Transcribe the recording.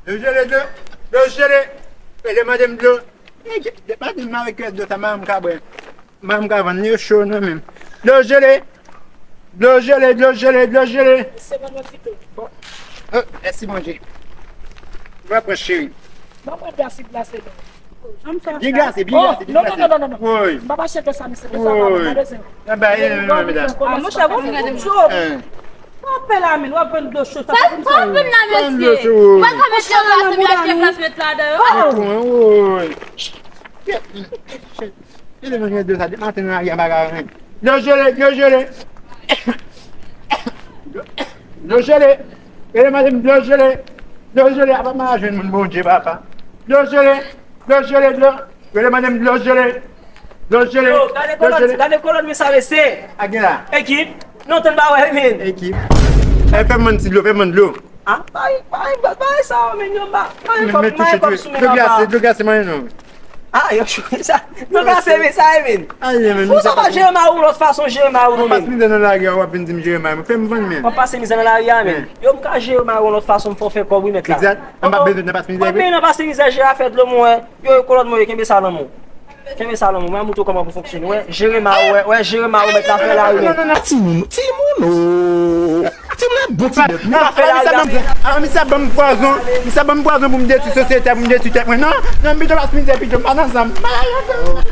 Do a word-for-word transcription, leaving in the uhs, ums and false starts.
Dlo jele, dlo, dlo jele. Rele mande m dlo. E, de, de, pa di m avèk dlo sa, m ka bwè. Manman ka vann li yo cho nan menm. Dlo jele. Dlo jele, dlo jele, dlo jele. Se bon, bon, pito. Oh, mèsi Bondye. Mwen pran cheri. Mwen pran glase, glase, non. Byen glase, byen glase, byen glase. Non, non, non, non, non. Woy. M pa mache dlo sa, mesye, dlo sa pa bon, pa bezwen. Nan bay, nan bay, medam. Ah, monchè, bon, bon, bon. Hein. Apèl la, men, w ap vann dlo cho, sa pa vin fè anyen. Vann dlo cho. Mwen ka mete yon glas, mete yon glas, met ladan yo. Woy. Kile mwen gen dlo sa, depi maten nan lari a, m pa ka anyen. Dlo jele, dlo jele. Dlo jele. Rele mande m dlo jele. Dlo jele, apa m a jwenn moun Bondye, papa. Dlo jele, dlo jele, dlo. Rele mande m dlo jele. Dlo jele, yo, gade dlo kolòn, jele. Gade kolòn, men sa, mesye. A gen la. Ekip. Non, tann pa wè, men. Ekip. Fè m vann ti dlo, fè m vann dlo. Ah, bay, bay, bay, bay sa, men, yo, ba, bay, men, fòk men touche, bay, fòk tou. Sou men dlo glase, dlo glase, mwen, non. Ah, yo, sa, dlo glase, men, sa, men. Ayi, men, pou sa pa jere mari w lòt fason, jere mari w, non, men. Pas mizè nan lari a, w ap vin di m jere mari mwen. Fè m vann, men. W ap pase mizè nan lari a, men. Yo, m ka jere mari w lòt fason, m fè w fè kòb, wi, mèt la. Egzat. M pa bezwen nan pas mizè. Mwen, nan pas mizè, jere afè dlo mwen. Yo, yo, kolòn mwen, yo, kenbe sa nan men w. Kenbe sa nan men w, mwen montre w kòman pou fonksyone. Wè, jere mari w, wè, wè, jere mari w, mèt la fè lari, men. Timoun, timoun, oh. Timoun, bon ti bèt. Mèt la fè lari, men. Ah, misye ap ban m pwazon, misye ap ban m pwazon pou m detwi sosyete a, pou m detwi tèt mwen. Non, non, m pito pas mizè, pito, m pa nan sa. M pa nan sa.